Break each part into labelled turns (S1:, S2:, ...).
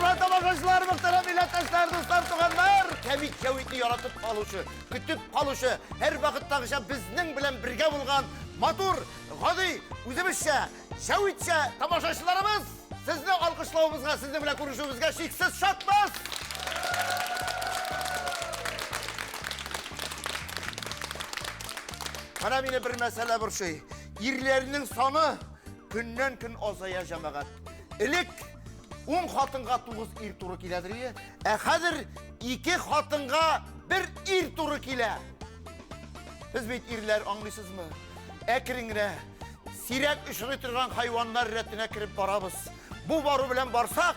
S1: Хөрмәтле тамашачылар, мөхтәрәм милләттәшләр, дуслар, туганнар! Кәмит Җәвитне яратып калучы, көтеп калучы, һәрвакыттагыча безнең белән бергә булган матур, гади, үзебезчә, Җәвитчә тамашачыларыбыз, сезне алкышлавыбызга, сезнең белән күрешүебезгә чиксез шатбыз! Менә мине бер мәсьәлә борчый. Ирләрнең саны көннән-көн азая, җәмәгать. Элек ун хатынга тугыз ир туры киләдер ие. Ә хәзер ике хатынга бер ир туры килә. Без бит ирләр, аңлыйсызмы? Әкрен генә сирәк очрый торган хайваннар рәтенә кереп барабыз. Бу бару белән барсак,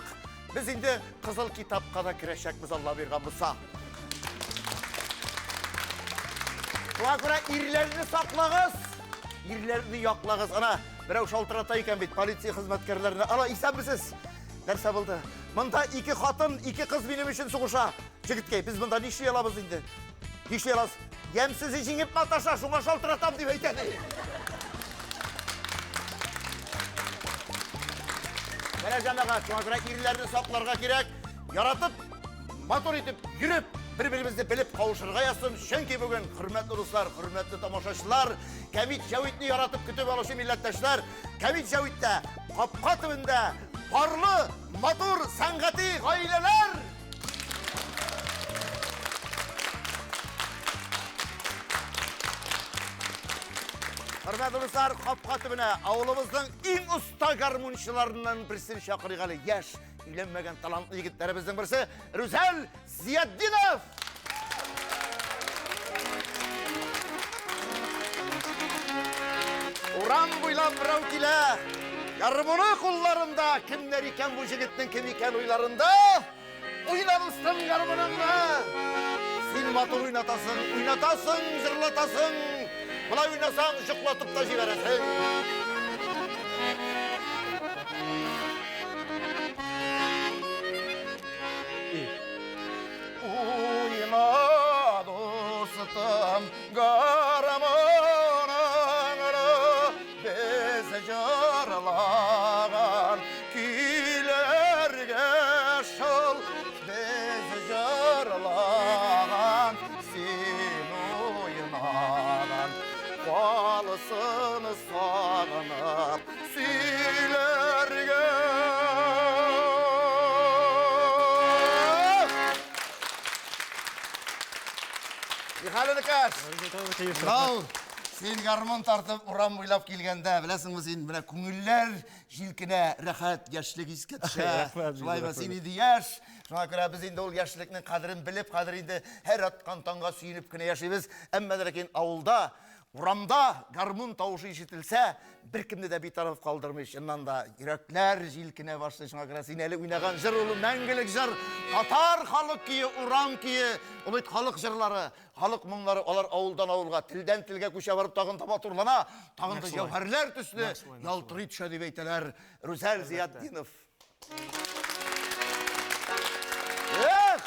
S1: без инде кызыл китапка да керәчәкбез, Алла биргән булса. Шуңа күрә ирләрне саклагыз, ирләрне яклагыз. Ана, берәү шалтырата икән бит полиция хезмәткәрләренә. Ала, исәнмесез? Нәрсә булды? Монда ике хатын, ике кыз минем өчен сугыша. Җегеткәй, без монда нишли алабыз инде? Нишли алабыз? Ямьсезе җиңеп маташа, шуңа шалтыратам дип әйтә ди. Менә җәмәгать, шуңа күрә ирләрне сакларга кирәк. Яратып, матур итеп йөреп, бер-беребезне белеп кавышырга язсын. Чөнки бүген, хөрмәтле дуслар, хөрмәтле тамашачылар, Кәмит Җәвитне яратып көтеп алучы милләттәшләр, Кәмит Җәвиттә капка төбендә парлы, матур, сәнгати гаиләләр! Хөрмәтле дуслар, капка төбенә авылыбызның иң оста гармунчыларыннан берсен чакырыйк әле. Яшь, өйләнмәгән талантлы егетләребезнең берсе Рүзәл Зиятдинов! Урам буйлап берәү килә. Гармуны кулларында. Кемнәр икән бу җегетнең кем икән уйларында? Уйна, дустым, гармуныңны! Син матур уйнатасың, уйнатасың, җырлатасың. Болай уйнасаң, җоклатып та җибәрәсең. Уйна, дустым, гармуныңны, без җырлаган көйләргә шул, без җырлаган, син уйнаган, калсын сагынып сөйләргә. Михаил Лукаш, Нау, син гармун тартып урам буйлап килгәндә, беләсеңме син, менә күңелләр җилкенә, рәхәт, яшьлек искә төшә.
S2: Рәхмәт,
S1: Шулаймы, син инде яшь, шуңа күрә без инде ул яшьлекнең кадерен белеп, хәзер инде һәр аткан таңга сөенеп кенә яшибез. Әмма дә ләкин авылда Урамда гармун тавышы ишетелсә, беркемне дә битараф калдырмый. Чыннан да, йөрәкләр җилкенә башлый. Шуңа күрә син әле уйнаган җыр ул мәңгелек җыр. Татар халык көе, урам көе, ул бит халык җырлары, халык моңнары, алар авылдан авылга, телдән телгә күчә барып тагын да матурлана, тагын да җәүһәрләр төсле ялтырый төшә дип әйтәләр. Рүзәл Зиятдинов. Эх!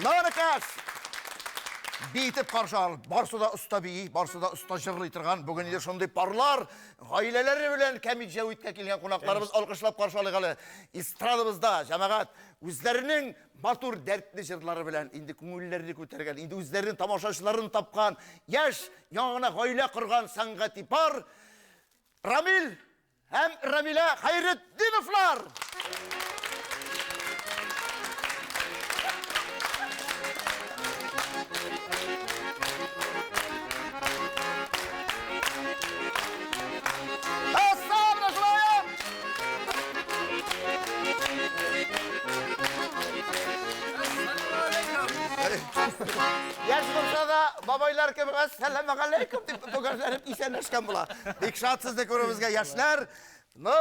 S1: Нарыкас! Биетеп каршы ал. Барсы да оста бии, барсы да оста җырлый торган. Бүген инде шундый парлар, гаиләләре белән Кәмит Җәвиткә килгән кунакларыбыз алкышлап каршы алыйк әле. Эстрадабызда, җәмәгать, үзләренең матур дәртле җырлары белән инде күңелләрне күтәргән, инде үзләренең тамашачыларын тапкан, яшь, яңа гына гаилә корган сәнгати пар Рамил Һәм Рамилә Хәйретдиновлар! Яшь булса да, бабайлар кебек әссәламегаләйкүм дип бөгәрләнеп исәнләшкән була. Бик шат сезне күрүебезгә, яшьләр. Ну,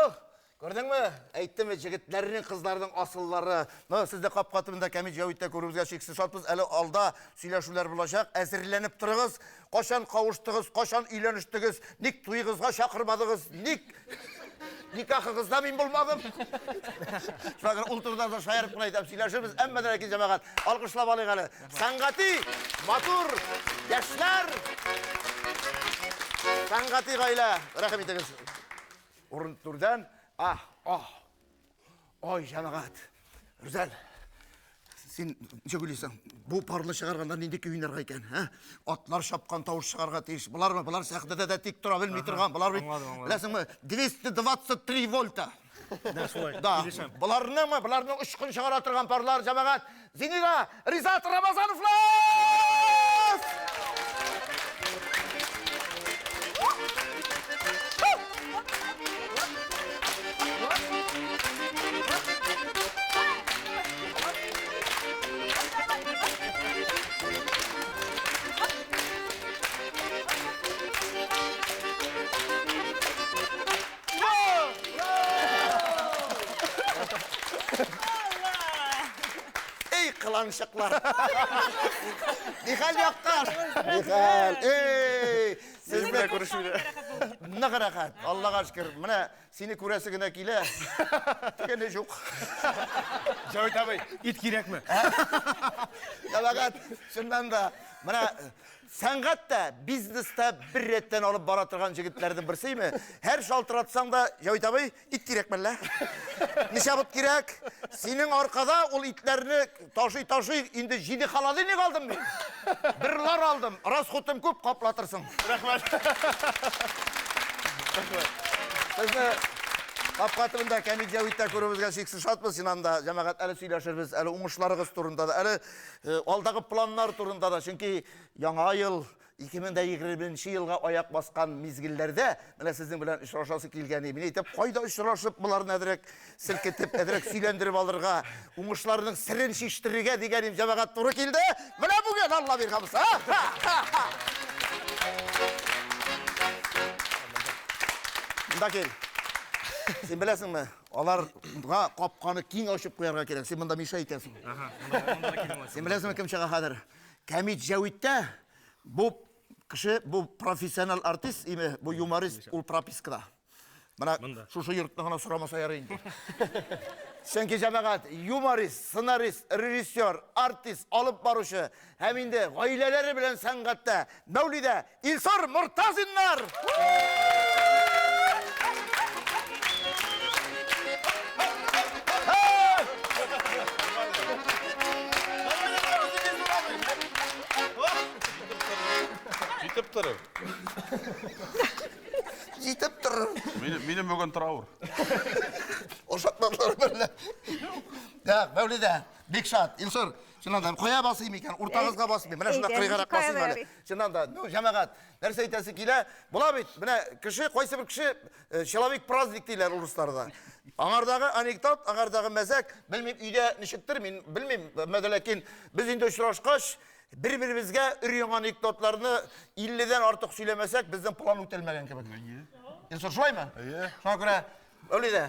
S1: күрдеңме? Әйттем бит, җегетләрнең, кызларның асыллары. Ну, сезне капка төбендә Кәмит Җәвиттә күрүебезгә чиксез шатбыз. Әле алда сөйләшүләр булачак. Әзерләнеп торыгыз. Кайчан кавыштыгыз, кайчан өйләнештегез, ник туегызга чакырмадыгыз, ник никахыгызда мин булмадым. Шуңа күрә ул турыда да шаярып кына әйтәм, сөйләшербез. Әмма дә ләкин, җәмәгать, алкышлап алыйк әле. Сәнгати, матур, яшьләр, сәнгати гаилә. Рәхим итегез. Урын түрдән. Ах, ах. Ой, җәмәгать. Рүзәл, син ничек уйлыйсың, бу парлы чыгарганда нинди көй уйнарга икән, ә? Атлар чапкан тавыш чыгарга тиеш. Болармы? Болар сәхнәдә дә тик тора белми торган. Болар бит, беләсеңме, 223 вольта.
S2: Да, шулай.
S1: Да. Боларныңмы? Боларның очкын чыгара торган парлар, җәмәгать. Зинира, Ризат Рамазановлар! Эй, кыланчыклар! Нихәл якташ? Нихәл? Эй! Сез белән күрешүгә. Нык рәхәт, Аллага шөкер. Менә сине күрәсе генә килә. Тегене юк.
S2: Җәвит абый, ит кирәкме?
S1: Җәмәгать, чыннан да, менә Сәнгать тә, бизнес та бер рәттән алып бара торган җегетләрнең берсеме? Һәр шалтыратсаң да, Җәвит абый, ит кирәк мәллә? Ничә бот кирәк? Синең аркада ул итләрне ташый-ташый, инде җиде холодильник алдым мин. Бер лар алдым. Расхутым күп, каплатырсың.
S2: Рәхмәт.
S1: Рәхмәт. Сезне капка төбендә Кәмит Җәвиттә күрүебезгә чиксез шатбыз. Чыннан да, җәмәгать, әле сөйләшербез, әле уңышларыгыз турында да, әле алдагы планнар турында да, чөнки яңа ел 2020 елга аяк баскан мизгелләрдә менә сезнең белән очрашасы килгән. Мин әйтәм, кайда очрашып боларны әзрәк селкетеп, әзрәк сөйләндереп алырга, уңышларның серен чиштерергә дигән идем, җәмәгать туры килде. Менә бүген Алла биргән булса. Монда кил. Син беләсеңме, Аларга капканы киң ачып куярга кирәк. Син монда миша итәсең.
S2: Ага, монда да килеп
S1: Син беләсеңме кем чыга хәзер? Кәмит Җәвиттә бу кеше, бу профессионал артист, име, бу юморист, ул пропискада. Менә шушы йортны гына сорамаса ярый инде. Чөнки җәмәгать, юморист, сценарист, режиссер, артист, алып баручы һәм инде гаиләләре белән сәнгатьтә Мәүлидә Илсур Мортазиннар!
S3: Җитеп торыр.
S1: Җитеп торыр.
S3: Минем бүген траур.
S1: Ошатмадылар берлә. Так, Мәүлидә, бик шат. Илсур, Чыннан да, кая басыйм икән? Уртагызга басмыйм. Менә шунда кырыйгарак басыйм әле. Чыннан да, ну, җәмәгать, нәрсә әйтәсе килә? Була бит, менә кеше, кайсы бер кеше, э, человек праздник диләр урысларда. Аңардагы анекдот, аңардагы мәзәк, белмим, өйдә ничектер, мин белмим, әмма ләкин без инде очрашкач, бер-беребезгә өр-яңа анекдотларны 50-дән артык сөйләмәсәк, безнең план үтәлмәгән кебек. Әйе. Шулаймы?
S3: Әйе.
S1: Шуңа күрә, Әүлидә,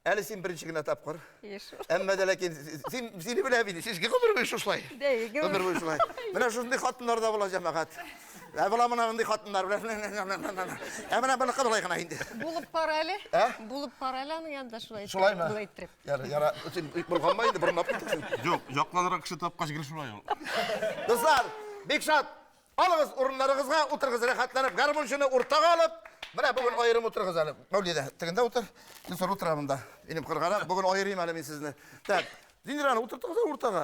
S1: Әле син беренче генә тапкыр.
S4: Еш.
S1: Әмма дә ләкин син сине беләм инде. Син гомер буе шушылай.
S4: Дәй,
S1: гомер буе шулай. Менә шундый хатыннар да була җәмәгать. Ә була менә мондый хатыннар белән. Ә менә моныкы болай гына инде.
S4: Булып кара әле.
S1: Ә?
S4: Булып кара әле аның янында шулай.
S1: Шулаймы?
S4: Болай иттереп.
S1: Яра, яра, син борганма инде, борынлап китәсең.
S3: Юк, якланырга кеше тапкач гел шулай ул.
S1: Дуслар, бик шат. Алыгыз урыннарыгызга, утырыгыз рәхәтләнеп, гармунчыны уртага алып, менә бүген аерым утырыгыз әле. Мәүлидә, тегендә утыр, Илсур утыра монда. Минем кыргарак, бүген аерыйм әле мин сезне. Так, Зинираны утыртыгыз әле уртага.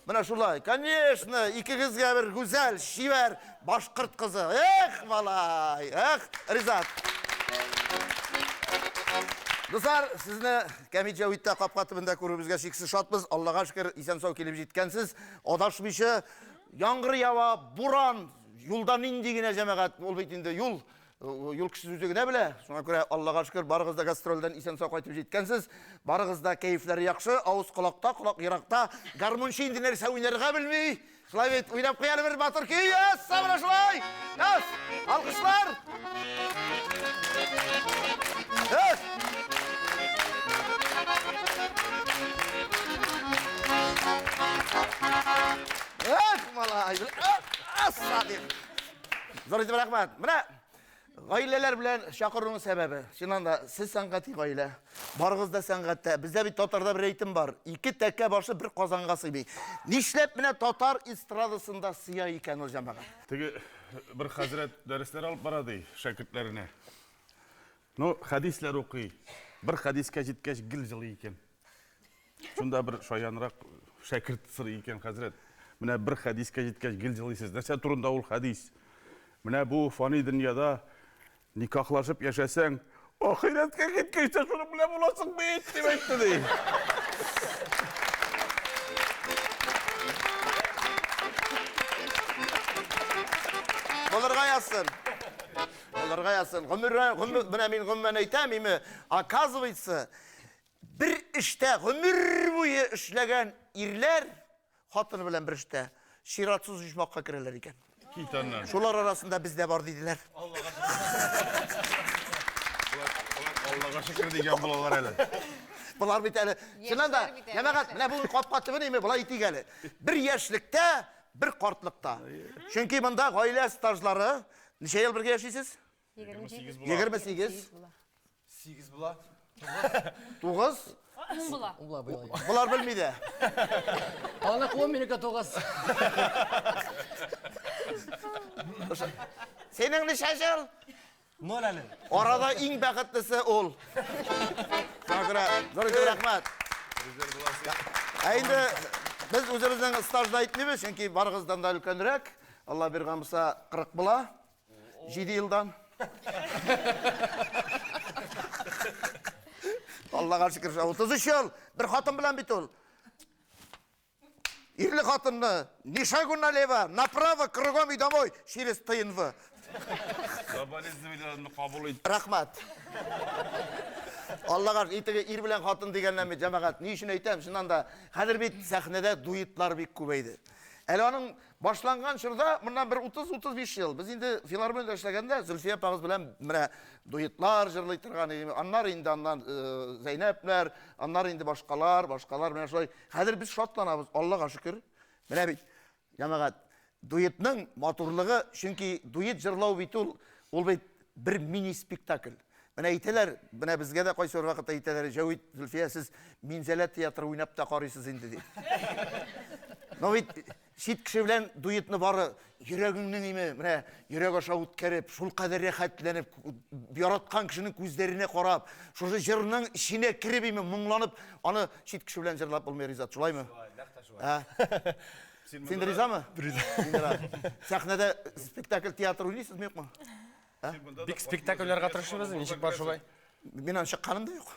S1: Менә шулай. Конечно, икегезгә бер гүзәл, чибәр башкорт кызы. Эх, малай, эх, Ризат. Дуслар, сезне Кәмит Җәвиттә капка төбендә күрүебезгә чиксез шатбыз. Аллага шөкер, исән-сау килеп җиткәнсез. Адашмыйча, Яңгыр ява, буран, юлда нинди генә җәмәгать, ул бит инде юл, юл кешесе үзе генә белә. Шуңа күрә Аллага шөкер, барыгыз да гастрольдән исән-сау кайтып җиткәнсез. Барыгыз да кәефләре яхшы, авыз колакта, колак еракта. Гармунчы инде нәрсә уйнарга белми. Шулай бит, уйнап куй әле бер батыр көй. Әсса, менә шулай. Әс, алкышлар. Әс. Эх, малай, асса дип. Зур итеп рәхмәт. Менә гаиләләр белән чакыруның сәбәбе. Чыннан да, сез сәнгати гаилә. Барыгыз да сәнгатьтә. Бездә бит татарда бер әйтем бар. Ике тәкә башы бер казанга сыймый. Нишләп менә татар эстрадасында сыя икән ул җәмәгать?
S3: Теге бер хәзрәт дәресләр алып бара ди шәкертләренә. Ну, хәдисләр укый. Бер хәдискә җиткәч, гел җылый икән. Шунда бер шаянрак шәкерт сорый икән, хәзрәт. Менә бер хәдискә җиткәч гел җылыйсыз. Нәрсә турында ул хәдис? Менә бу фани дөньяда никахлашып яшәсәң, ахирәткә киткәч тә шуның белән буласың бит, дип әйтте ди.
S1: Булырга язсын. Булырга язсын. Гомер, гомер, менә мин гомумән әйтәм, име, оказывается, бер эштә гомер буе эшләгән ирләр хатыны белән бер эштә чиратсыз оҗмахка керәләр икән.
S3: Кит аннан.
S1: Шулар арасында без дә бар диделәр.
S3: Аллага шөкер дигән булалар әле.
S1: Болар бит әле, чыннан да, җәмәгать, менә бүген капка төбен име, болай итик әле. Бер яшьлектә, бер картлыкта. Чөнки монда гаилә стажлары, ничә ел бергә яшисез?
S3: 28 була.
S1: 28.
S2: 8 була.
S1: 9.
S4: 10 була.
S5: Була быел.
S1: Болар белми дә.
S5: Аны куым минеке 9.
S1: Синең ничә ел?
S2: Ноль әле.
S1: Арада иң бәхетлесе ул. Шуңа күрә зур итеп рәхмәт. Ә инде без үзебезнең стажны әйтмибез, чөнки барыгыздан да өлкәнрәк. Алла биргән булса 40 була. 7 елдан. Аллага шөкер, 33 ел бер хатын белән бит ул. Ирле хатынны ни шагу налево, направо, кругом и домой через ТНВ.
S3: Соболезнованиеләрне кабул ит.
S1: Рәхмәт. Аллага итеге ир белән хатын дигәннән бит, җәмәгать, ни өчен әйтәм, чыннан да, хәзер бит сәхнәдә дуэтлар бик күбәйде. Әле аның башланган чорда, моннан бер 30-35 ел, без инде филармониядә эшләгәндә Зөлфия апагыз белән менә дуэтлар җырлый торган идек. Аннары инде аннан Зәйнәпләр, аннары инде башкалар, башкалар менә шулай. Хәзер без шатланабыз, Аллага шөкер. Менә бит, җәмәгать, дуэтның матурлыгы, чөнки дуэт җырлау бит ул, ул бит бер мини-спектакль. Менә әйтәләр, менә безгә дә кайсы бер вакытта әйтәләр, Җәвит, Зөлфия, сез Минзәлә театры уйнап та карыйсыз инде, дип. Но бит чит кеше белән дуэтны бары йөрәгеңнең име, менә йөрәк аша үткәреп, шул кадәр рәхәтләнеп, яраткан кешенең күзләренә карап, шушы җырның эченә кереп име, моңланып, аны чит кеше белән җырлап булмый, Ризат, шулаймы?
S2: Шулай, нәкъ тә шулай.
S1: Син ризамы? Риза. Сәхнәдә спектакль, театр уйныйсызмы, юкмы?
S2: Бик спектакльләргә тырышыбыз, ничек бар шулай.
S1: Мин аны чыкканым да юк.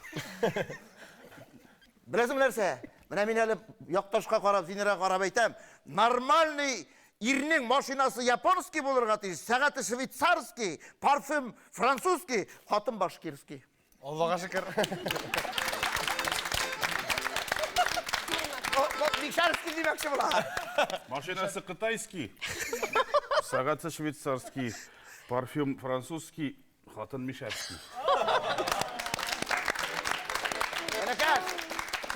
S1: Беләсеңме нәрсә? Менә мин әле якташка карап, Зинирага карап әйтәм, нормальный ирнең машинасы японский булырга тиеш, сәгате швейцарский, парфюм французский, хатын башкирский.
S2: Аллага шөкер.
S1: Мишарский димәкче була.
S3: Машинасы кытайский, сәгате швейцарский, парфюм французский, хатын мишәрский.
S1: Энекәш,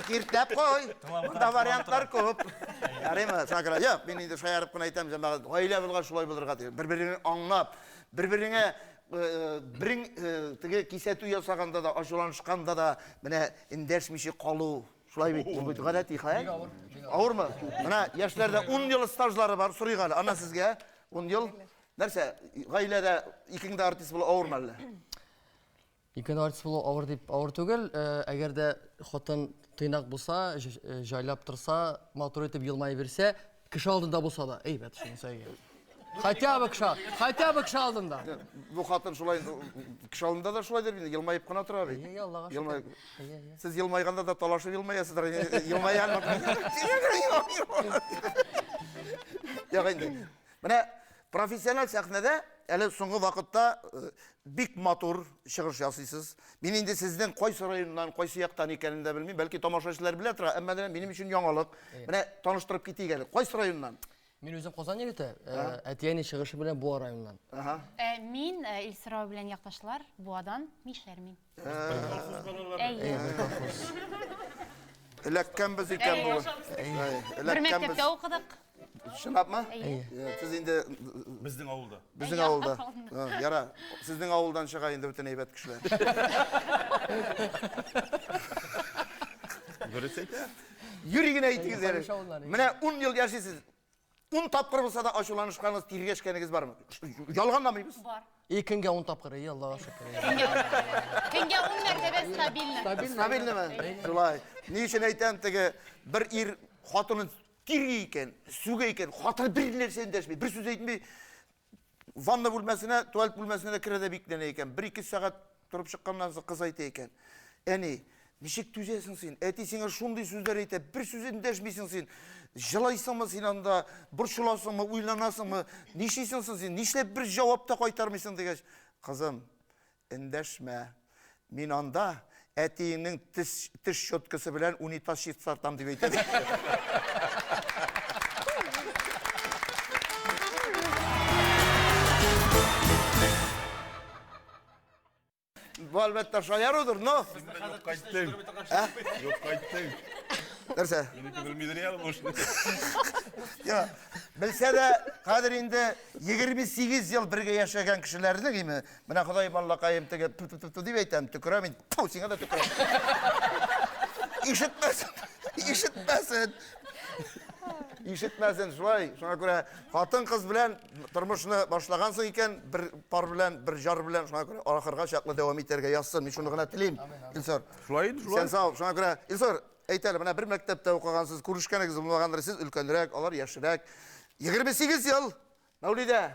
S1: киртләп куй. Монда вариантлар күп. Ярыймы? Шуңа күрә, юк, мин инде шаярып кына әйтәм, җәмәгать, гаилә булгач шулай булырга тиеш. Бер-береңне аңлап, бер-береңә берең теге кисәтү ясаганда да, ачуланышканда да менә эндәшмичә калу. Шулай бит, бу бит гадәти хәл. Авырмы? Менә яшьләрдә 10 ел стажлары бар, сорыйк әле. Ана сезгә 10 ел. Нәрсә, гаиләдә икең дә артист булу авырмы әллә?
S5: Икең дә артист булу авыр дип авыр түгел. Әгәр дә хатын тыйнак булса, җайлап торса, матур итеп елмаеп бирсә, кеше алдында булса да, әйбәт шунысы әйе. Хотя бы кеше, хотя бы кеше алдында.
S1: Бу хатын шулай кеше алдында да шулайдыр инде, елмаеп кына тора бит.
S5: Әйе, Аллага шөкер.
S1: Елмаеп. Сез елмайганда да талашып елмаясыздыр. Елмая. Юк инде. Менә профессиональ сәхнәдә әле соңгы вакытта бик матур чыгыш ясыйсыз. Мин инде сезнең кайсы районнан, кайсы яктан икәнен дә белмим. Бәлки тамашачылар белә тора, әмма дә минем өчен яңалык. Менә таныштырып китик әле. Кайсы районнан?
S5: Мин үзем Казан егете, әти-әни чыгышы белән Буа районыннан.
S6: Мин Илсур абый белән якташлар, Буадан, Мишәр мин. Әйе.
S1: Эләккәнбез икән бүген.
S6: Бер мәктәптә укыдык.
S1: Чынлапмы?
S6: Әйе.
S1: Сез инде
S3: Безнең авылда.
S1: Безнең авылда. Яра, сезнең авылдан чыга инде бөтен әйбәт кешеләр.
S3: Дөрес әйтә.
S1: Юри генә әйтегез әле. Менә 10 ел яшисез. 10 тапкыр булса да ачуланышканыгыз, тиргәшкәнегез бармы? Ялганламыйбыз.
S6: Бар.
S5: И көнгә 10 тапкыр, и Аллага шөкер.
S6: Көнгә 10 мәртәбә стабильно.
S1: Стабильныймы? Шулай. Ни өчен әйтәм, теге бер ир хатынын тирги икән, сүгә икән, хатыны бер нәрсә эндәшми, бер сүз әйтми. Ванна бүлмәсенә, туалет бүлмәсенә дә керә дә бикләнә икән. Бер-ике сәгать торып чыкканнан соң кыз әйтә икән. Әни, ничек түзәсең син? Әти сиңа шундый сүзләр әйтә, бер сүз эндәшмисең син. Җылайсыңмы син анда, борчыласыңмы, уйланасыңмы? Нишлисең соң син? Нишләп бер җавап та кайтармыйсың дигәч, кызым, эндәшмә. Мин анда әтиеңнең теш, теш щеткасы белән унитаз чистартам дип әйтә. Бу әлбәттә шаярудыр, но
S3: Юк кайттың. Юк кайттың.
S1: Нәрсә?
S3: Минеке белмидер я бу эшне.
S1: Я, белсә дә, хәзер инде 28 ел бергә яшәгән кешеләрнең име, менә Ходай Аллакаем теге ту ту ту дип әйтәм, төкерәм инде. Ту, сиңа да төкерәм. Ишетмәсен, ишетмәсен. Ишетмәсен, шулай. Шуңа күрә хатын-кыз белән тормышны башлагансың икән, бер пар белән, бер җар белән, шуңа күрә ахырга чаклы дәвам итәргә язсын. Мин шуны гына телим. Илсур.
S3: Шулай инде, шулай.
S1: Сән сау. Шуңа күрә, Илсур, әйт әле, менә бер мәктәптә укыгансыз, күрешкәнегез булмагандыр, сез өлкәнрәк, алар яшьрәк. 28 ел, Мәүлидә.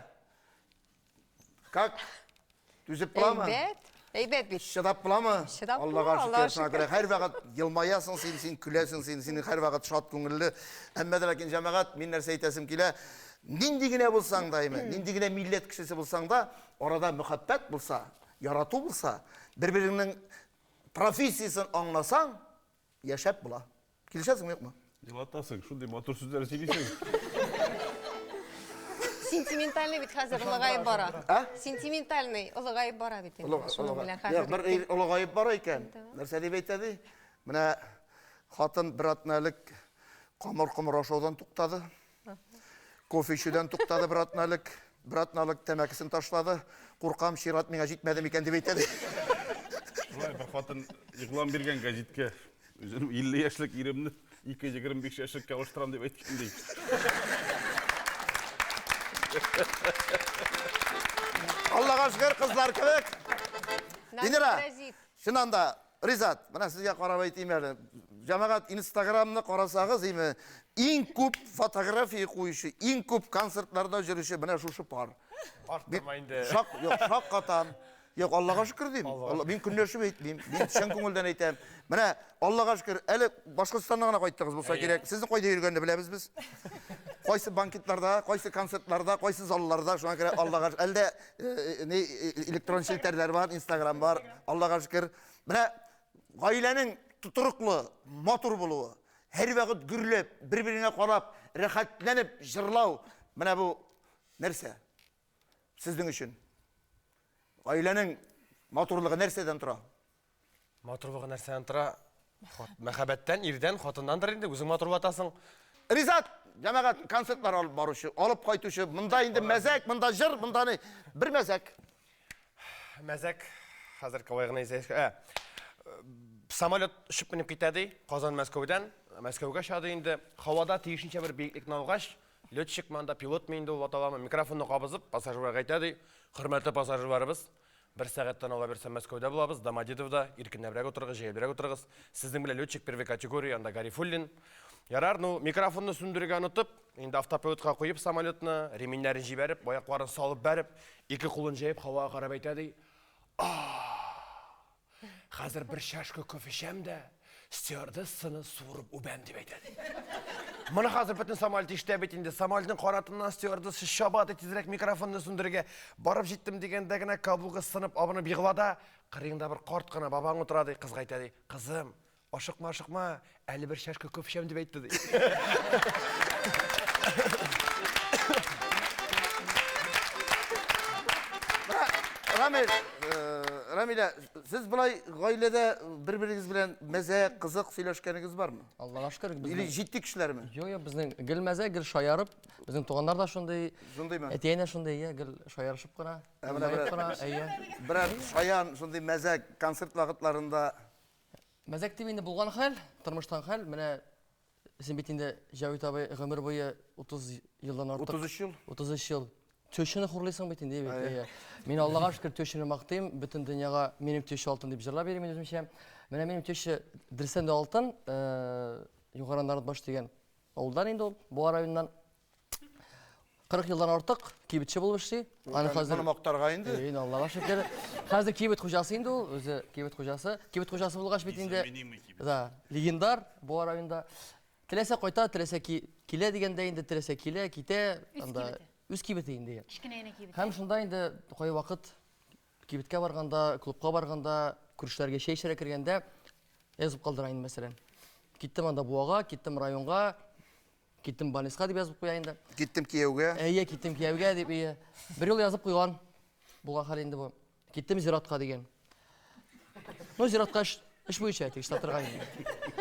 S1: Как? Түзеп буламы?
S4: Әйбәт. Әйбәт бит.
S1: Чыдап буламы?
S4: Чыдап
S1: Аллага
S4: була,
S1: шөкер,
S4: Аллага
S1: шуңа күрә һәрвакыт елмаясың син, син көләсең син, син һәрвакыт шат күңелле. Әмма дә ләкин җәмәгать, мин нәрсә әйтәсем килә, нинди генә булсаң да, әйме, нинди генә милләт кешесе булсаң да, арада мөхәббәт булса, ярату булса, бер-береңнең профессиясен аңласаң, яшәп була. Килешәсеңме, юкмы?
S3: Елатасың, шундый матур сүзләр сөйлисең.
S4: Сентиментальный бит хәзер олыгаеп бара.
S1: А?
S4: Сентиментальный олыгаеп бара бит инде. Шуның белән
S1: Юк,
S4: хәзер.
S1: бер ир олыгаеп бара икән. Нәрсә дип әйтә ди? Менә хатын бер атна элек камыр-комыр ашаудан туктады. Кофе эчүдән туктады бер атна элек. Бер атналык тәмәкесен ташлады. Куркам, чират миңа җитмәде микән дип әйтә ди.
S3: Шулай бер хатын игълан биргән гәзиткә. Үзем 50 яшьлек иремне 225 яшьлеккә алыштырам дип әйткән ди.
S1: Аллага шөкер, кызлар кебек. Венера,
S4: Паразит.
S1: чыннан да, Ризат, менә сезгә карап әйтим әле. Җәмәгать, Инстаграмны карасагыз, име, иң күп фотография куючы, иң күп концертларда йөрүче менә шушы пар.
S2: Арттырма инде.
S1: Шак, юк, шаккатам. Юк, Аллага шөкер дим. Алла, мин көнләшеп әйтмим. Мин чын күңелдән әйтәм. Менә Аллага шөкер, әле Башкортстаннан гына кайттыгыз булса кирәк. Сезнең кайда йөргәнне беләбез без. Кайсы банкетларда, кайсы концертларда, кайсы залларда, шуңа күрә Аллага шөкер. Әлдә ни электрон челтәрләр бар, Инстаграм бар. Аллага шөкер. Менә гаиләнең тотрыклы, матур булуы, һәрвакыт гөрләп, бер-береңә карап, рәхәтләнеп җырлау, менә бу нәрсә сезнең өчен? Гаиләнең матурлыгы нәрсәдән тора?
S2: Матурлыгы нәрсәдән тора? Мәхәббәттән, ирдән, хатыннандыр инде, үзең матур батасың.
S1: Ризат, җәмәгать, концертлар алып баручы, алып кайтучы, монда инде мәзәк, монда җыр, монда ни, бер мәзәк.
S2: Мәзәк, хәзер калай гына исә. Самолет очып менеп китә ди, Казан Мәскәүдән, Мәскәүгә оча ди инде. Һавада тиешенчә бер биеклекне алгач, летчик монда, пилот инде ул аталамы, микрофонны кабызып, пассажирларга әйтә ди, хөрмәтле пассажирларыбыз, бер сәгатьтән ала бирсә Мәскәүдә булабыз, Домодедовда, иркенләбрәк утырыгыз, җәелбрәк утырыгыз. Сезнең белән летчик первой категории, анда Гарифуллин. Ярар, ну, микрофонны сүндерергә онытып, инде автопилотка куеп самолетны, ременьнәрен җибәреп, аякларын салып бәреп, ике кулын җәеп һавага карап әйтә ди, Хәзер бер чашка кофе эчәм дә, стюардессаны суырып үбәм дип әйтә ди. Моны хәзер бөтен самолет ишетә бит инде. Самолетның канатыннан стюардесса чаба ди, тизрәк микрофонны сүндерергә. Барып җиттем дигәндә генә каблугы сынып абынып егыла да, кырыеңда бер карт кына бабаң утыра ди, кызга әйтә ди, кызым, ашыкма, ашыкма, әле бер чашка кофе эчәм дип әйтте ди.
S1: Рамил, Рамилә, сез болай гаиләдә бер-берегез белән мәзәк, кызык сөйләшкәнегез бармы?
S5: Аллага шөкер,
S1: Или
S5: безнең
S1: җитди кешеләрме?
S5: Юк, юк, безнең гел мәзәк, гел шаярып, безнең туганнар да шундый,
S1: Шундыймы?
S5: әти-әнә шундый, әйе, гел шаярышып кына,
S1: Ә менә
S5: елмаеп
S1: берәр-
S5: кына, әйе.
S1: Берәр шаян, шундый мәзәк концерт вакытларында
S5: Мәзәк дип инде булган хәл, тормыштан хәл, менә син бит инде Җәвит абый гомер буе 30 елдан артык.
S1: 33 ел.
S5: 33 ел. Тещаны хурлыйсың бит инде, бит. Әйе. Мин Аллага шөкер тещаны мактыйм, бөтен дөньяга минем теща алтын дип җырлап йөрим үземчә. Менә минем теща дөрестән дә алтын, Югары Наратбаш дигән авылдан инде ул, Буа районыннан. 40 елдан артык кибетче булып эшли.
S1: Аны хәзер Моны мактарга инде.
S5: Әйе, Аллага шөкер. Хәзер кибет хуҗасы инде ул, үзе кибет хуҗасы. Кибет хуҗасы булгач бит инде. Да, легендар Буа районында. Теләсә кайта, теләсә килә дигәндә инде, теләсә килә, китә. Анда үз кибете инде.
S6: Кечкенә генә кибет.
S5: Һәм шунда инде кайвакыт кибеткә барганда, клубка барганда, күршеләргә чәй эчәргә кергәндә язып калдыра инде, мәсәлән. Киттем анда Буага, киттем районга, киттем больницага дип язып куя инде.
S1: Киттем кияүгә.
S5: Әйе, киттем кияүгә дип, әйе. Бер юлы язып куйган. Булган хәл инде бу. Киттем зиратка дигән. Ну, зиратка эш, эш буенча тик торган инде.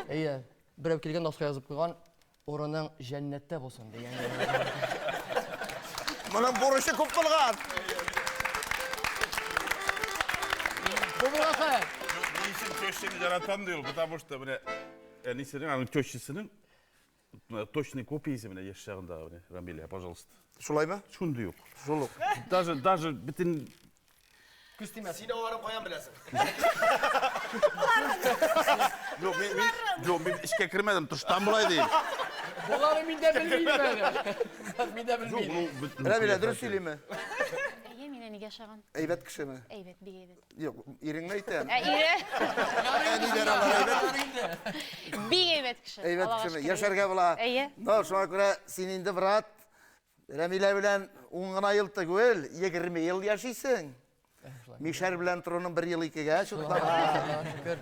S5: Әйе, берәү килгән носка язып куйган, урының җәннәттә булсын дигән.
S1: Моның бурычы күп булган.
S5: Бу булган хәл.
S3: Ни өчен тещаны яратам ди ул, потому что менә әнисенең, аның тещасының точный копиясе менә яшь чагында, менә, Рамилә, пожалуйста.
S1: Шулаймы?
S3: Шундый ук.
S1: Шул ук.
S3: Даже, даже бөтен
S5: Күз тимәсен.
S2: Син аларын каян беләсең?
S3: Юк, мин, мин, юк, мин эчкә кермәдем, тыштан болай дим.
S5: Болары мин дә белмим әле. Мин дә
S3: Юк,
S5: белмим.
S3: ну, бөтен
S1: Рәмилә, дөрес сөйлиме?
S6: Әйе, мин әнигә ошаган.
S1: Әйбәт кешеме?
S6: Әйбәт, бик әйбәт.
S1: Юк, иреңне әйтәм.
S6: Ә ире
S1: Әниләр алар әйбәт.
S6: бик әйбәт кеше.
S1: Әйбәт
S6: Аллага
S1: кешеме?
S6: шөкер.
S1: Яшәргә була.
S6: Әйе.
S1: Ну, шуңа күрә син инде, брат, Рәмилә белән 10 гына ел түгел, 20 ел яшисең. Мишәр белән торуның бер ел икегә чутлама.
S5: Шөкер.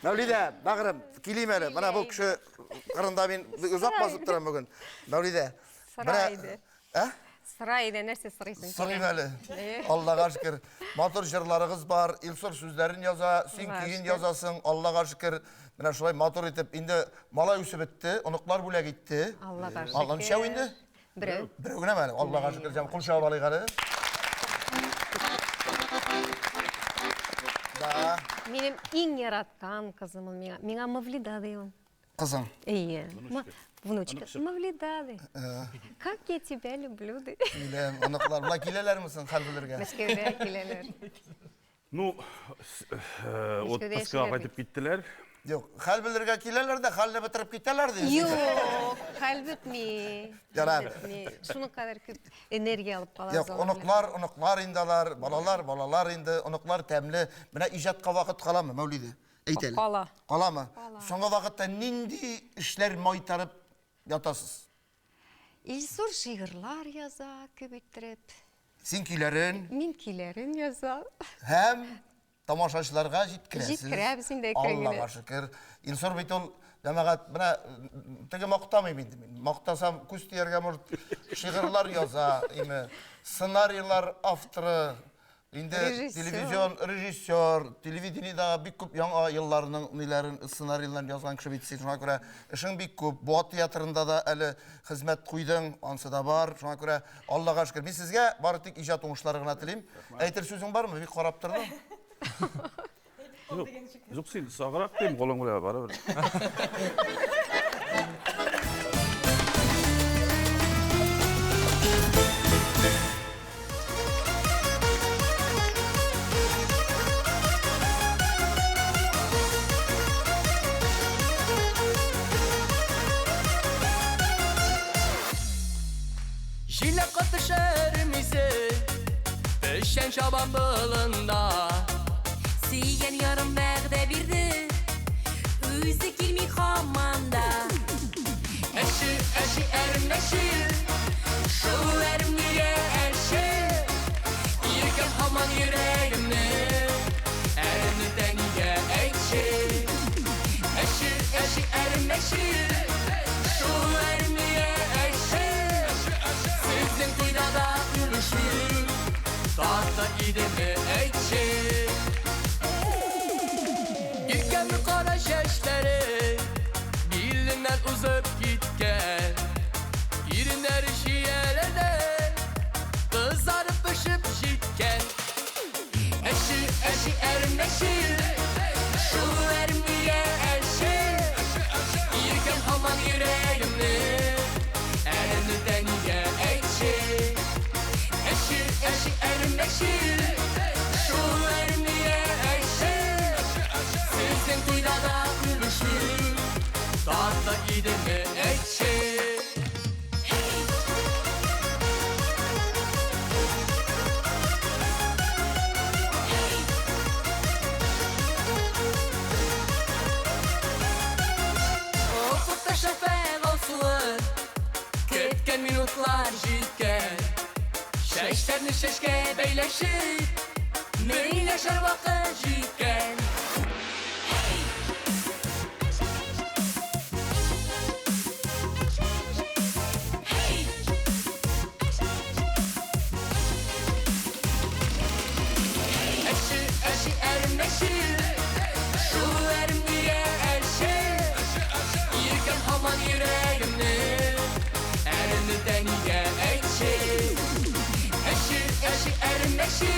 S1: Мәүлидә, бәгърем, килим әле. Менә бу кеше кырында мин озак басып торам бүген. Мәүлидә.
S4: Сора иде.
S1: Ә?
S4: Сора иде, нәрсә сорыйсың?
S1: Сорыйм әле. Аллага шөкер. Матур җырларыгыз бар, Илсур сүзләрен яза, син
S4: Аллага
S1: көен
S4: шөкер.
S1: язасың, Аллага шөкер. Менә шулай матур итеп, инде малай үсеп бетте, оныклар бүләк итте.
S4: Аллага шөкер.
S1: Алган ничәү инде?
S4: Берәү.
S1: Берәү генәме әле? Аллага шөкер, җәм кул чабып алыйк әле. Да,
S4: Минем иң яраткан кызым ул миңа. Миңа Мавлида ди ул.
S1: кызың.
S4: Әйе. Внучка. Мавлида ди. Как я тебя люблю ди.
S1: Киләм, оныклар. Болай киләләрме соң хәл белергә?
S4: Мәскәүдә киләләр.
S3: Ну,
S4: Мәскәүдә
S3: отпускага
S4: яшиләр
S3: кайтып киттеләр.
S1: Юк, хәл белергә киләләр дә, хәлне бетереп китәләр ди.
S4: Юк, хәл бетми.
S1: Ярар.
S4: Бетми. Шуның кадәр күп энергия алып калабыз.
S1: Юк,
S4: алар белән.
S1: оныклар, оныклар инде алар, балалар, балалар инде, оныклар тәмле. Менә иҗатка вакыт каламы, Мәүлидә? Әйт әле.
S4: Кала.
S1: Каламы? Соңгы вакытта нинди эшләр майтарып ятасыз?
S4: Илсур шигырьләр яза күп иттереп.
S1: Син көйләрен
S4: Мин көйләрен язам.
S1: һәм тамашачыларга җиткерәсез.
S4: Җиткерәбез инде әкрен генә.
S1: Аллага шөкер. Илсур бит ул җәмәгать, менә теге мактамыйм инде мин. Мактасам күз тияргә может, шигырьләр яза, име, сценарийлар авторы, инде
S4: Режиссер.
S1: телевизион режиссер, телевидениедә бик күп яңа елларның ниләрен, сценарийларын язган кеше бит син. Шуңа күрә эшең бик күп. Буа театрында да әле хезмәт куйдың, ансы да бар. Шуңа күрә Аллага шөкер. Мин сезгә бары тик иҗат уңышлары гына телим. Әйтер сүзең бармы? Бик карап тордың.
S3: Юк, юк, син саграк дим, кулың белән барыбер.
S5: Җиләк катыш әрмисе, печән чабам болында.
S7: Сөйгән ярым вәгъдә бирде, үзе килми һаман да.
S5: Әче, әче, әрем, әче, шул әрем нигә әче? Иркәм һаман йөрәгемне, әремне дә нигә әйтче? Әче, әче, әрем, әче, шул әрем нигә әче? Сезнең туйда да үбешү, татлы идеме әйтче? Иркәмнең кара чәчләре биленнән узып киткән, иреннәре чияләрдән кызарып пешеп җиткән. Әче, әче, әрем, әче, шул әрем нигә әче? Иркәм һаман йөрәгемне, әремне дә нигә әйтче?
S8: минутлар җиткән. Чәчләрне чәчкә бәйләшеп, меңләшер вакыт җиткән. Әче, әче, әрем әче, шул әрем нигә әче? Иркәм һаман йөрәгемне, әремне дә нигә әйтче? Әче, әче, әрем әче,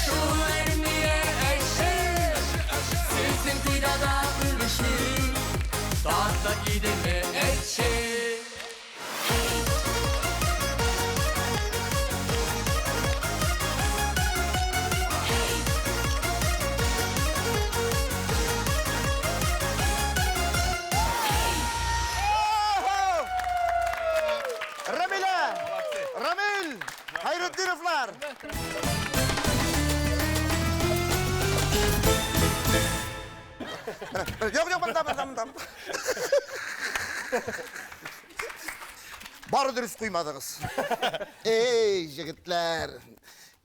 S8: шул әрем нигә әче? Сезнең туйда да бүлешү, татлы идеме әйтче?
S1: Рамилә! Рамил! Хайретдиновлар! Юк, юк, монда, монда, монда. Бары дөрес куймадыгыз. Эй, җегетләр!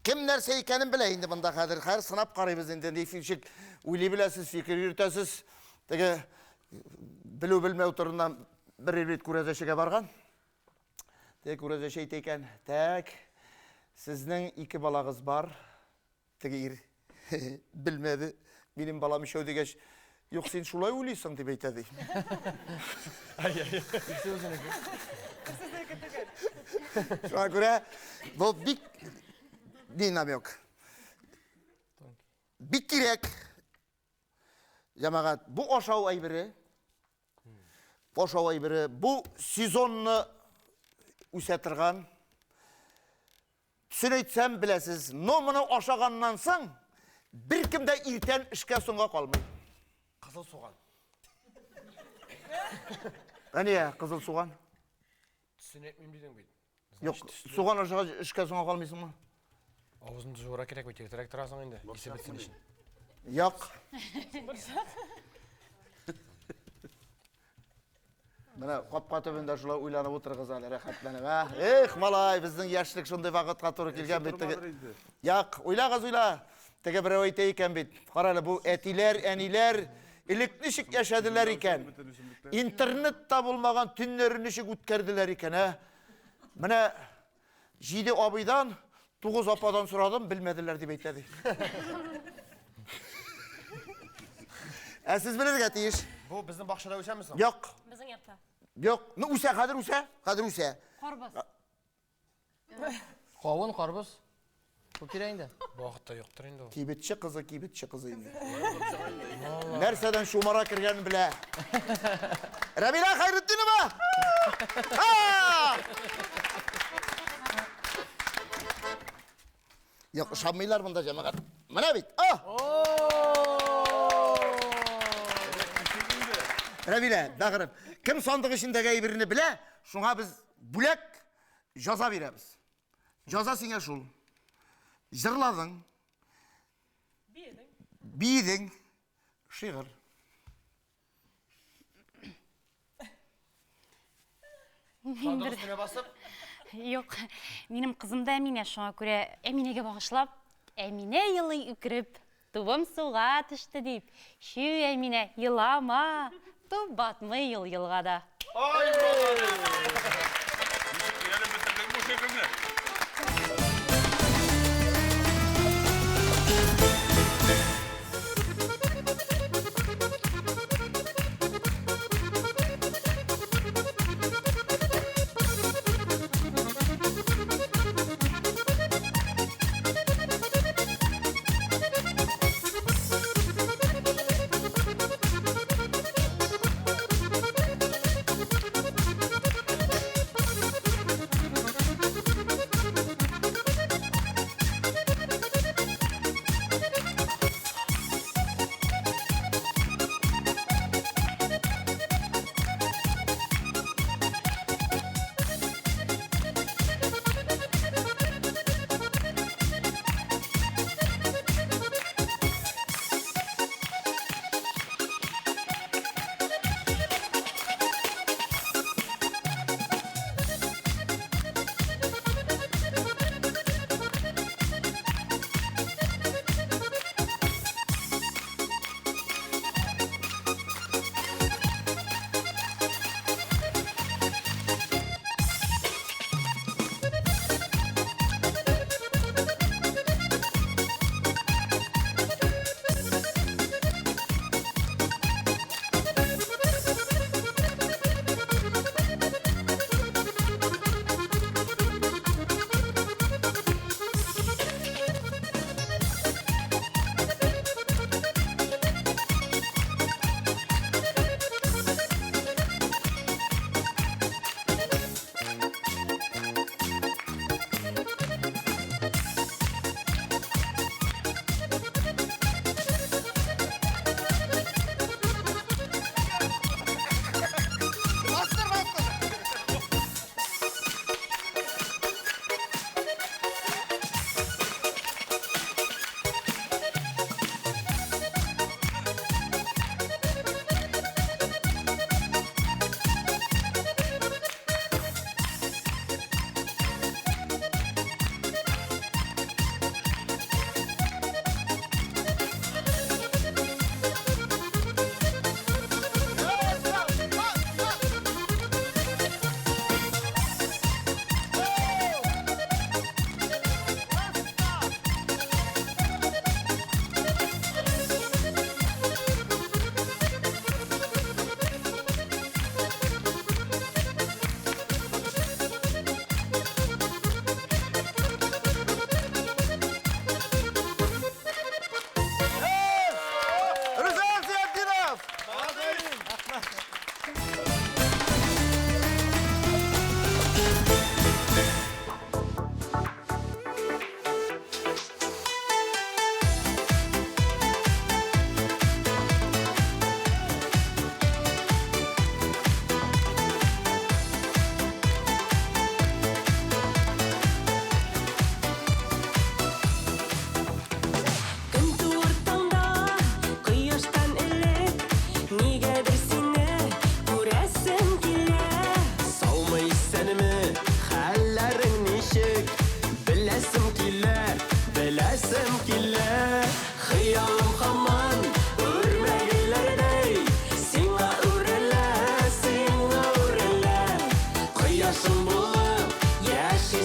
S1: Кем нәрсә икәнен белә инде монда хәзер. Хәзер сынап карыйбыз инде. Ничек уйлый беләсез, фикер йөртәсез. Теге белү белмәү турыннан бер ир бит күрәзәчегә барган. Теге күрәзәче әйтә икән, тәк, сезнең ике балагыз бар. Теге ир белмәде, минем балам өчәү дигәч, юк, син шулай уйлыйсың, дип әйтә ди. Шуңа күрә бу бик ни намек. Бик кирәк. Җәмәгать, бу ашау әйбере, ашау әйбере, бу сезонны үсә торган. Төсен әйтсәм, беләсез, но моны ашаганнан соң беркем дә иртән эшкә соңга калмый.
S2: Кызыл суган.
S1: Әнә, кызыл суган.
S2: Төсен әйтмим дидең бит.
S1: Юк, суган ашагач эшкә соңга калмыйсыңмы?
S2: Авызны жуырга кирәк бит, иртәрәк торасың инде, исе бетсен өчен.
S1: Юк. Менә капка төбендә шулай уйланып утырыгыз әле, рәхәтләнеп, ә? Эх, малай, безнең яшьлек шундый вакытка туры килгән бит. Теге... Як, уйлагыз, уйла. Теге берәү әйтә икән бит. Кара әле, бу әтиләр, әниләр элек ничек яшәделәр икән? Интернет та булмаган төннәрен ничек үткәрделәр икән, ә? Менә җиде абыйдан, тугыз ападан сорадым, белмәделәр дип әйтә ди. Ә сез белергә тиеш.
S2: Бу безнең бакчада үсәме соң?
S1: Юк.
S6: Безнең якта.
S1: Юк. Ну үсә, хәзер үсә, хәзер үсә.
S6: Карбыз.
S5: Кавын, карбыз. Күп кирәк инде.
S2: Бу вакытта юктыр инде ул.
S1: Кибетче кызы, кибетче кызы инде. Нәрсәдән шумара кергәнен белә. Рәмилә Хәйретдинова! Юк, ышанмыйлар монда җәмәгать. Менә бит. А! Рәмилә, бәгырем, кем сандык эчендәге әйберне белә, шуңа без бүләк җаза бирәбез. Җаза сиңа шул. Җырладың. Биедең. Биедең. Шигырь.
S2: Сандык өстенә басып?
S6: Юк, минем кызым да Әминә, шуңа күрә Әминәгә багышлап, Әминә елый үкереп, тубым суга төште дип. Чү, Әминә, елама, туп батмый ул елгада.
S3: Ай, молодец! Ничек өйрәнеп бетердең бу шигырьне?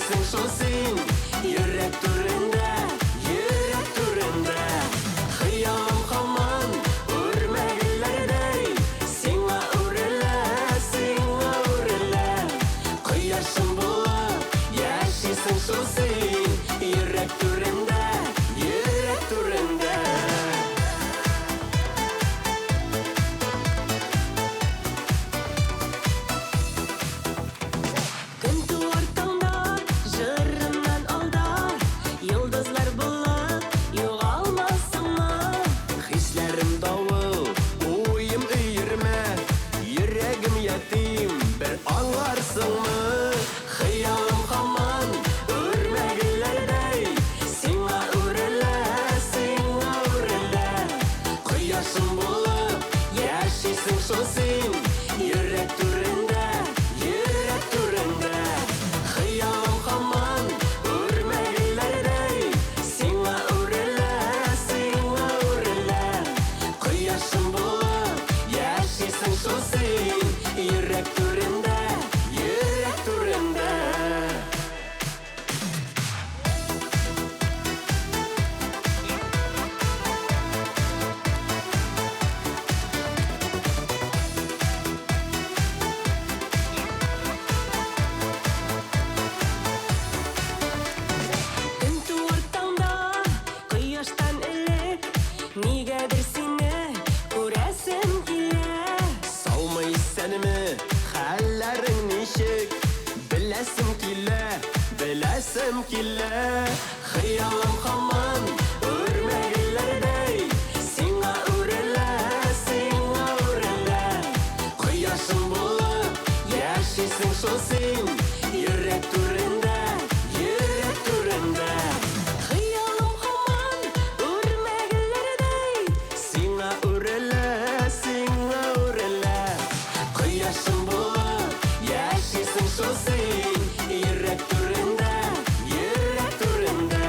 S8: Яшисең шул син йөрәк түрендә, йөрәк түрендә. Хыялым һаман үрмәгеләрдәй сиңа үрелә, сиңа үрелә. Кояшым булып яшисең шул син йөрәк түрендә, йөрәк түрендә.
S7: Көн туар таңда, җырымнан алда, йолдызлар булып югалмасыңмы?
S8: Хисләрем давыл, уем өермә, йөрәгем ятим, бер аңларсыңмы? Хыялым һаман үрмәгеләрдәй сиңа үрелә, сиңа үрелә. Кояшым булып яшисең шул син йөрәк түрендә, йөрәк түрендә. Хыялым һаман үрмәгеләрдәй сиңа үрелә, сиңа үрелә. Кояшым булып яшисең шул син йөрәк түрендә, йөрәк түрендә.
S7: Көн туар таңда, кояштан элек, нигәдер сине күрәсем килә.
S8: Саумы, исәнме, хәлләрең ничек? Беләсем килә, беләсем килә. Хыялым һаман үрмәгеләрдәй сиңа үрелә, сиңа үрелә. Кояшым булып яшисең шул син йөрәк түрендә, йөрәк түрендә.
S7: Хыялым һаман үрмәгеләрдәй
S8: Сиңа үрелә, сиңа үрелә. Кояшым булып яшисең шул син йөрәк түрендә, йөрәк түрендә.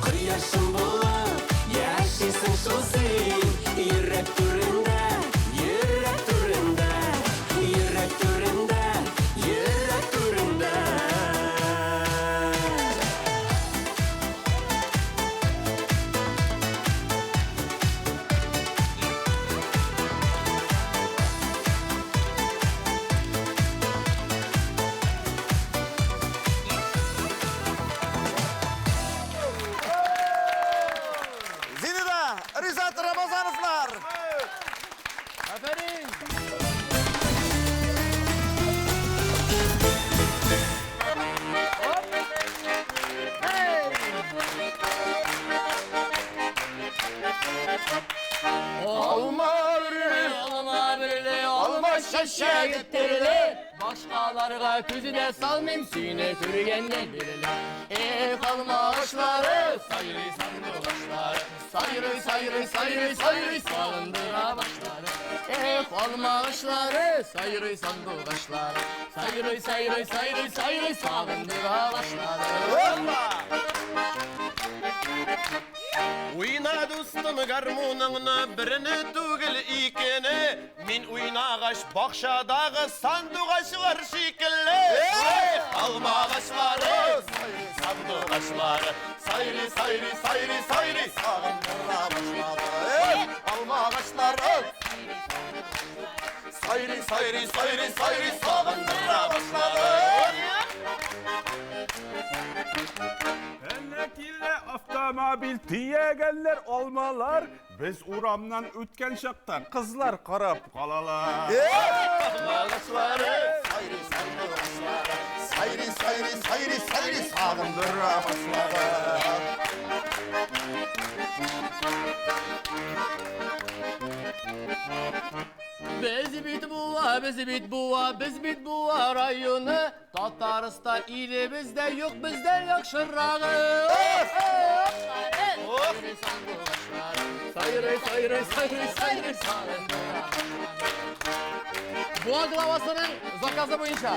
S8: Кояшым булып яшисең шул син йөрәк түрендә, йөрәк түрендә, йөрәк түрендә, йөрәк түрендә.
S1: Зинида, Ризат Рамазановлар.
S5: Афәрин!
S1: Алма берле,
S5: Алма берле,
S1: алма чәчәк иттерде.
S5: Башкаларга күзенә салмыйм сине күргәннән бирле. Эх, алма агачлары, сайрый сандугачлары, сайрый, сайрый, сайрый, сайрый сагындыра башлары. Эх, алма агачлары, сайрый сандугачлары, сайрый, сайрый, сайрый, сайрый сагындыра башлары.
S1: Hoppa!
S2: Уйна, дустым, гармуныңны, берне түгел, икене. Мин уйнагач бакчадагы сандугачлар шикелле. Эх, алма агачлары, сандугачлары, сайрый, сайрый, сайрый, сайрый.
S1: Сагындыра башлады. Эх, алма агачлары. Сайрый, сайрый, сайрый, сайрый сагындыра башлады.
S3: Әллә килә автомобиль төягәннәр алмалар. Без урамнан үткән чакта кызлар карап калалар.
S1: Алма агачлары, сайрый сандугачлары, сайрый, сайрый, сайрый, сайрый сагындыра башлады.
S5: Без бит буа, без бит буа, без бит буа районы. Татарстан илебездә юк бездән яхшырагы. Сайрый, сайрый, сайрый, сайрый, сайрый. Буа главасының заказы буенча.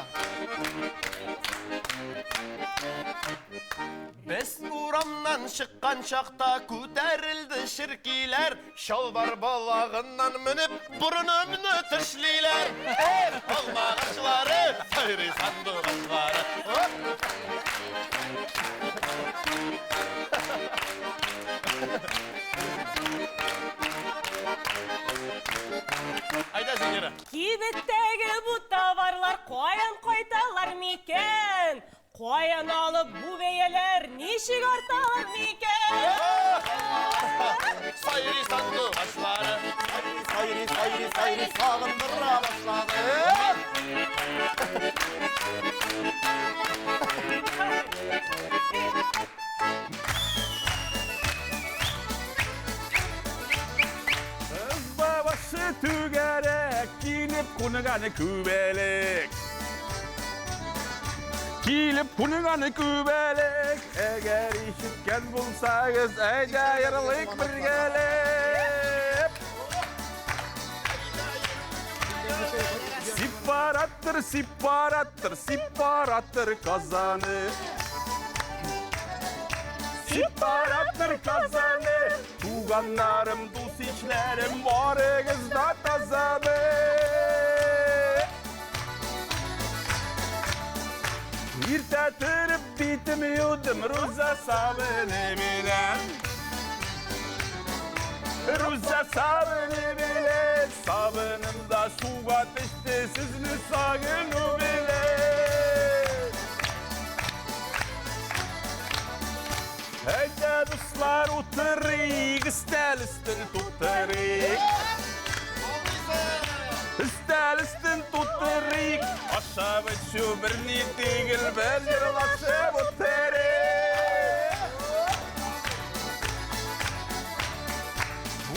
S2: Без урамнан чыккан чакта күтәрелде черкиләр, чалбар балагыннан менеп борынымны тешлиләр. Эх, алма агачлары, сайрый сандугачлары. Оп!
S7: Кайдан кайталар микән? Каян алып бу бәяләр ничек арталар микән?
S1: Сайрый сандугачлары, сайрый, сайрый, сайрый сагындыра башлады.
S3: Ызба башы түгәрәк, килеп кунаган күбәләк. Килеп кунаган күбәләк, әгәр ишеткән булсагыз, әйдә йырлыйк бергәләп. Сепаратор, сепаратор, сепаратор Казаны. Сепаратор Казаны, туганнарым, дус-ишләрем, барыгыз да тазамы? Иртә торып битем юдым Руза сабыны белән. Руза сабыны белән, сабыным да суга төште сезне сагыну белән. Әйдә, дуслар, утырыйк, өстәл өстен тутырыйк. Өстәл өстен тутырыйк, ашап эчү берни түгел, бер җырлашып утырыйк.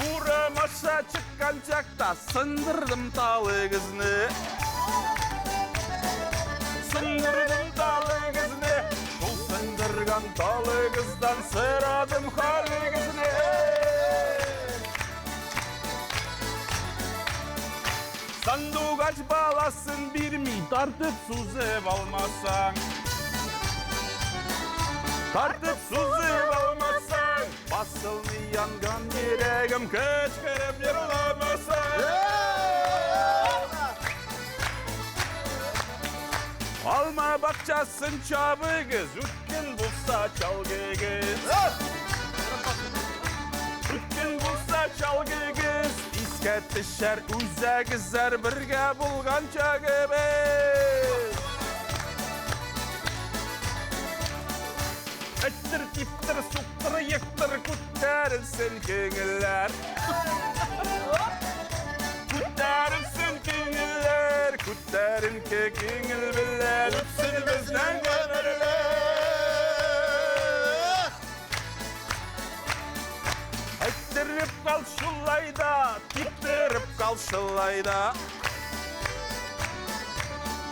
S3: Урам аша чыккан чакта сындырдым талыгызны. Сындырдым талыгызны, шул сындырган талыгыздан сорадым хәлегезне. Сандугач баласын бирми, тартып сузып алмасаң. Тартып сузып алмасаң, басылмый янган йөрәгем кычкырып җырламасаң. Алма бакчасын чабыгыз, үткен булса чалгыгыз. Үткен булса чалгыгыз, искә төшәр үзәгезләр бергә булган чагыбыз. Эттер, типтер, суктыр, ектыр, күтәрелсен күңелләр. Күтәрелсен күңелләр, күтәренке күңел белән үтсен безнең гомерләр. Әйттереп кал шулай да, типтереп кал шулай да.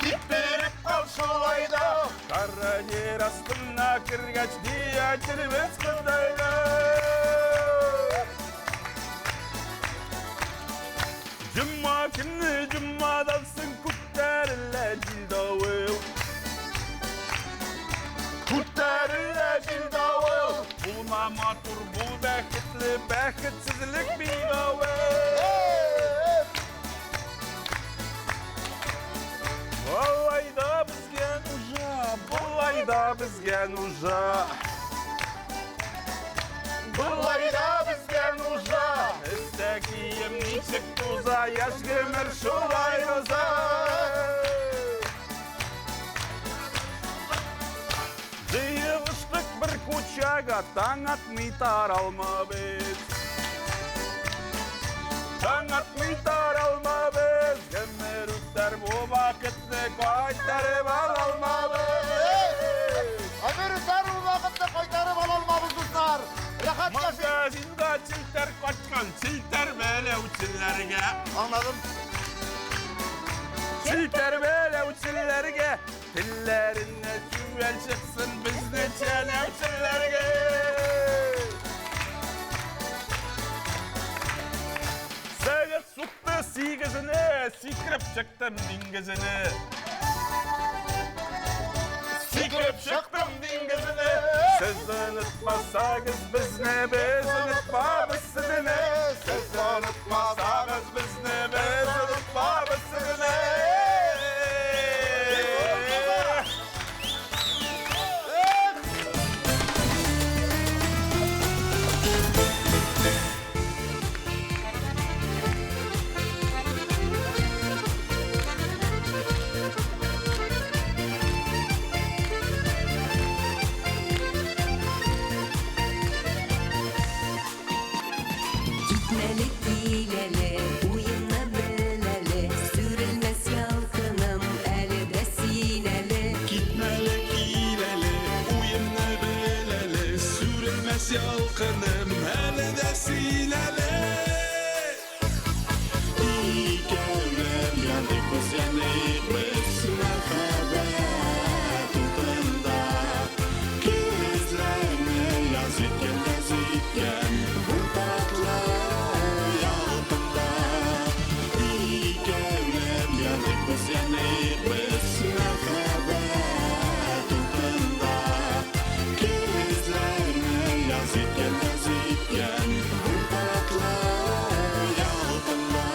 S3: Типтереп кал шулай да. Кара җир астына кергәч, ни әйтербез Ходайга? Җомга көнне җомгадан соң күтәрелә җил-давыл. Күтәрелә җил-давыл. Булма матур, бул бәхетле, бәхетсезлек бик авыр. Болай да безгә нужа, болай да безгә нужа. Болай да безгә нужа. Өстә кием ничек туза, яшь гомер шулай уза. Җыелыштык бер кучага, таң атмый таралмабыз. Таң атмый таралмабыз, гомер үтәр бу вакытны кайтарып алалмабыз.
S1: Гомер үтәр бу вакытны кайтарып алалмабыз, дуслар. Рәхәт яшик.
S3: Магазинда челтәр каткан, челтәр бәйләүчеләргә.
S1: Аңладым.
S3: Челтәр бәйләүчеләргә, телләренә түбән чыксын безне чәнәүчеләргә. Сәгать сукты сигезенә, сикереп чыктым диңгезенә. Сикереп чыктым диңгезенә. Сез онытмасагыз безне, без онытмабыз сезне. Сез онытмасагыз безне, без онытмабыз сезне.
S9: Сүнмәс ялкыным, әле дә син әле. Икәүләп яныйбыз, яныйбыз мәхәббәт утында. Көзләрне яз иткән, яз иткән бу татлы ялкында. Икәүләп яныйбыз, яныйбыз мәхәббәт утында. Көзләрне яз иткән, яз иткән бу татлы ялкында.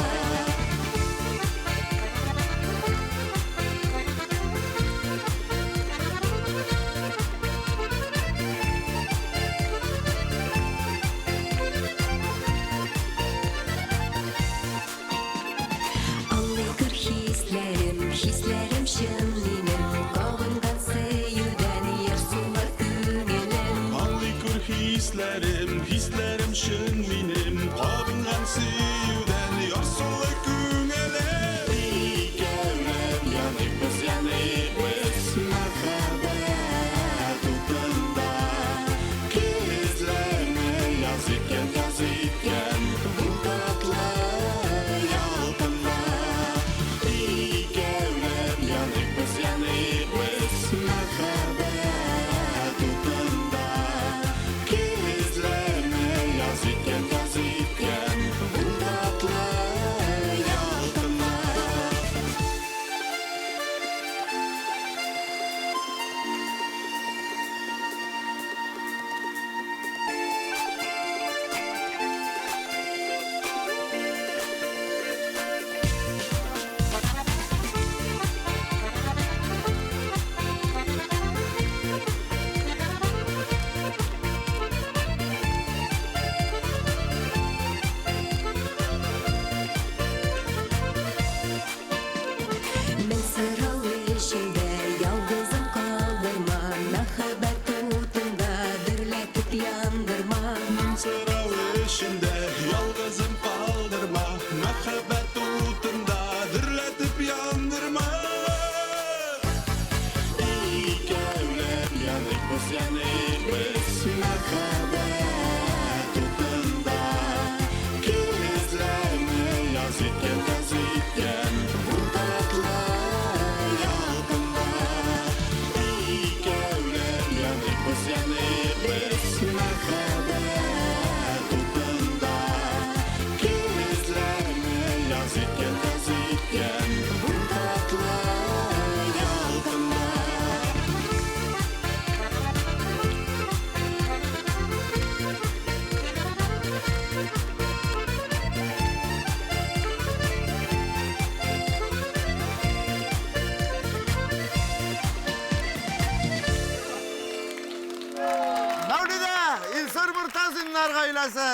S8: Аңлый күр хисләрем, хисләрем чын минем. Кабынган сөюдән ярсулы күңелем.
S9: Аңлый күр хисләрем, хисләрем чын минем. Кабынган сөюдән ярсулы күңелем. Икәүләп яныйбыз, яныйбыз мәхәббәт утында. Көзләрне яз иткән, яз иткән бу татлы ялкында. Икәүләп яныйбыз, яныйбыз мәхәббәт утында. Көзләрне яз иткән, яз иткән бу татлы ялкында.
S8: Мең сорау эчендә ялгызым калдырма, мәхәббәт утында дөрләтеп яндырма.
S9: Мең сорау эчендә ялгызым калдырма, мәхәббәт утында дөрләтеп яндырма. Икәүләп яныйбыз, яныйбыз мәхәббәт утында. Көзләрне яз иткән, яз иткән бу татлы ялкында. Икәүләп яныйбыз, яныйбыз мәхәббәт утында. Көзләрне яз иткән, яз иткән бу татлы ялкында.
S1: Мәүлидә, Илсур Мортазиннар гаиләсе.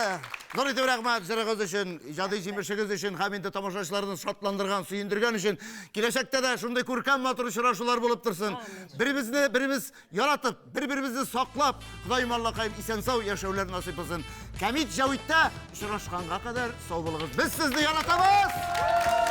S1: Зур итеп рәхмәт җырыгыз өчен, иҗади җимешегез өчен һәм инде тамашачыларны шатландырган, сөендергән өчен. Киләчәктә дә шундый күркәм матур очрашулар булып торсын. Беребезне беребез яратып, бер-беребезне саклап, Ходаем Аллакаем исән-сау яшәүләр насыйп булсын. Кәмит Җәвиттә очрашканга кадәр сау булыгыз. Без сезне яратабыз!